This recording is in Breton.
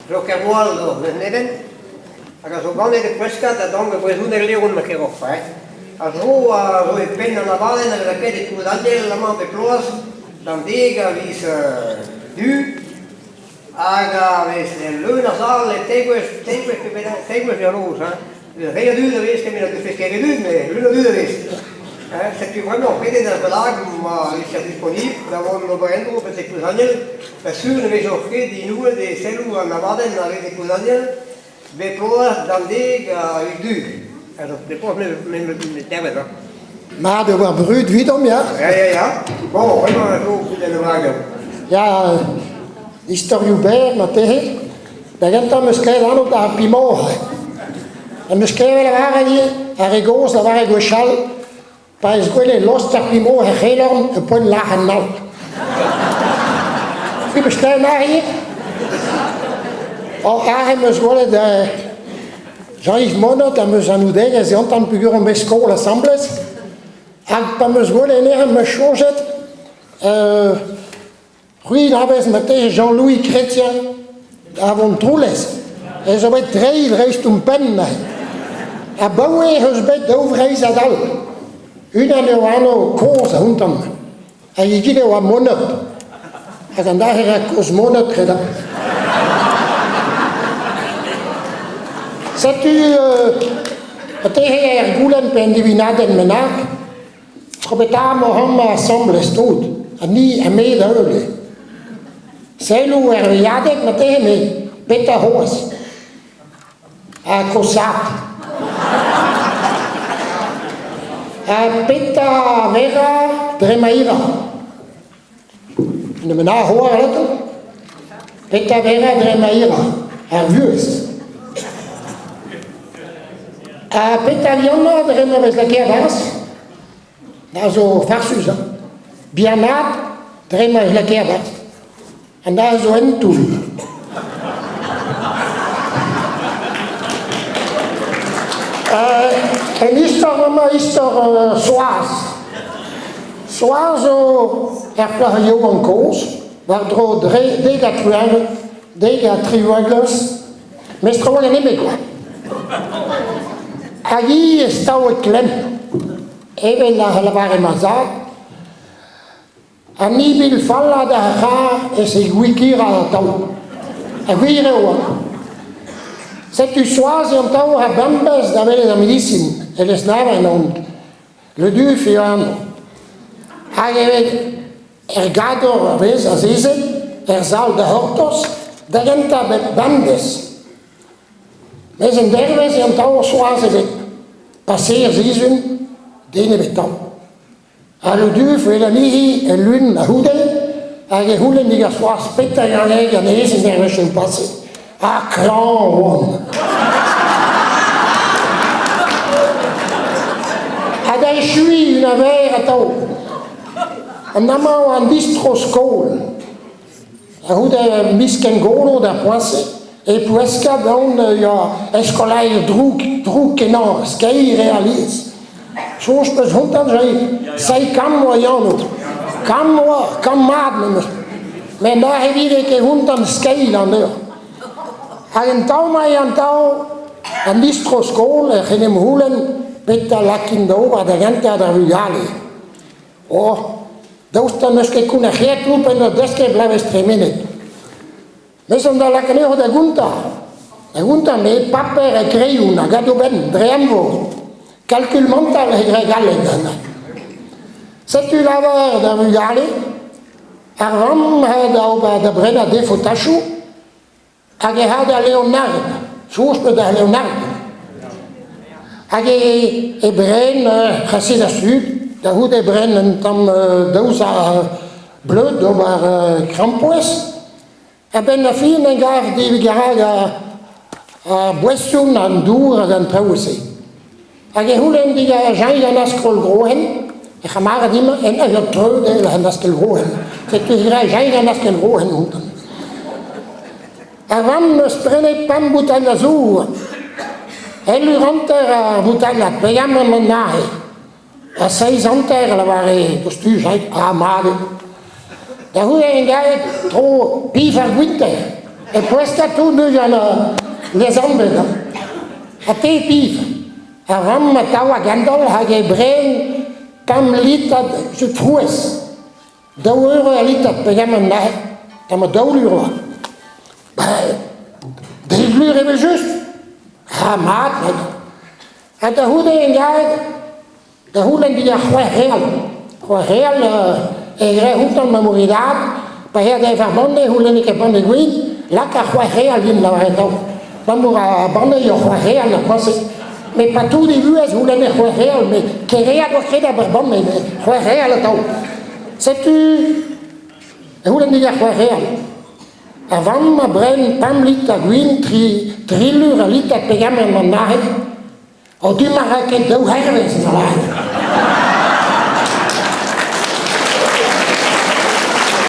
Zo Kervoal zo Lesneven, hag a zo ganet e Ploueskad a dang e brezhoneg Leon ma keroc'h. A zo a zo e penn an abadenn a vez lakaet e Ploudaniel amañ bep bloaz d'an dek a viz Du hag a vez leun ar sal e tegouezh tegouezh pe bennak tegouezh er noz hein. Re a dud a vez kement a deufe ket a dud met leun a dud a vez. Hein, setu bremañ pedet ar bennak ma vije disponibl da vont d'ober en-dro betek Plouzaniel. Pa sur ne vezo ket inouet e selloù an abadenn a vez e Plouzaniel bep bloaz d'an dek a viz Du. Alors, depoz me dervez hein. Mat eo ar brud 'vidomp, ya. Ya, ya, ya. Bon, bremañ a zo kudenn vag. Ya, istorioù berr marteze. Da gentañ 'm eus graet anv d'ar pimoc'h. Em eus klevet lavaret ivez ar re gozh lavare gwechall pa ez gwele lost ar pimoc'h er c'helorn e poent lâr an all. C'hwi 'peus klevet lâr ivez? Oh, aze 'm eus gwelet Jean-Yves Monot am eus anaoudegezh gantañ peogwir omp bet skol asambles. Hag pa 'm eus gwelet anezhañ 'm eus soñjet C'hwi 'lavez marteze Jean-Louis Chrétien a Vontroulez ez zo bet treiñ dreist hon penn neuze. Abaoe ec'h eus bet daou Vreizhad all. Unan eo anv kozh a-hontan hag egile oa Monod. Hag an dra-se ra kozh Monod kredabl. Setu marteze er goulenn pe en divinadenn bennak Trobeta emañ amañ asambles tout, ha ni ha me da heul eo. Selloù er veilhadeg marteze met petra c'hoazh? Ha kosaat. Ha petra vera dre ma ira? En em c'hoar alato? Petra vera dre ma ira? Ar vuhez. Ha petra vihanañ dre ma vez lakaet a-barzh? A zo farsus, hein? Bihanaat dre ma vez lakaet a-barzh. An dra zo un toull. Un istor amañ, istor Soaz. Soaz zo er plac'h yaouank kozh, war-dro dek ha tri-ugent, dek ha tri-ugent, mes trawalc'h nemet kwa. Hag hi e stav e klemm, evel a lavare ma zad, An ibil fallañ d'ar c'harr ez e gwikira atav. Ha gwir eo oa. Setu Soaz an taol ha bemdez da welet ar medisin e Lesneven on Le Duff eo anv. Hag e vez er gador a vez azezet er sal da c'hortoz da gentañ bep bemdez. Mes un dervezh eo an taol Soaz ebet. Pase ar sizhun, den ebet tamm. Ha Le Duff evel anezhi el lun a-c'houde hag e c'houlenn digant Soaz petra e rae ganez en dervezhioù paset. Ha klañv oan. Ha da echuiñ un aver atav. An amañ oa an distro-skol. A-c'houde miz Kengolo d'ar poent-se e Ploueskad on ya ur skolaer drouk, drouk-kenañ, skeiñ re alies. Soñj 'peus hontan, Jair? Seizh kant oa e anv. Kant oa, kant mat memes. Met neuze vije ket hontan skeiñ an eur. Hag en taol-mañ eo an taol, an distro-skol ec'h en em c'houlenn petra lakin da ober da gentañ d'ar vugale. Oh, daoust ha n'eus ket kounac'hiet ouzhpenn da desket bloavezh tremenet. Mes an da lakaat anezho da gontañ. Da gontañ met paper ha kreion hag adobenn dre envor. Kalkul mental e graet galleg. Setu lavar da vugale, ar vamm ha da ober da brenañ defotachoù, Hag e had al Leonard, soñj 'peus d'ar Leonard. Hag e bren chased ar sud, da c'houde e bren un tamm daoust ar bleud d'ober krampouezh. A-benn ar fin en gav digarag ar boeson, an dour hag an traoù-se. Hag e c'houlenn digant Jean an askol grohen, e c'hamarad emañ en ur treud eo an askell grohen. Setu e ra Jean an askell grohen outañ. Ar vamm 'neus prenet pemp boutailh a zour. Elur hanter ar boutailhad, pegamant an aze. Ha seizh hanter a lavare dostu Jean, ah mat eo. Da c'houde en gaet tro pif ar gwinter. E Ploueskad tout neuze an lesanvet hein. Ha te piv? Ar vamm atav a gendalc'h hag e bren pemp litrad jus frouezh. Daou eur al litrad pegement neuze? Tamm daou lur oa. Dek lur evel-just. Ra mat Ha da c'houde en gaet da c'houlenn digant c'hwec'h real. C'hwec'h real e grae outañ ma mouridad, pa eo da evañ banne, c'houlenne ket banne gwin, laka c'hwec'h real din lavaret daou. Abalamour ar banne eo c'hwec'h real ar poent-se. Met pa tout e vuhez c'houlenne c'hwec'h real, met kereat oa ket aber banne, met c'hwec'h real atav. Setu e c'houlenn digant c'hwec'h real. Ar vamm a bren pemp litr a gwin, tri, tri lur a litr pegement an arc'hant. O du ma ra ket daou hervez, a lâret.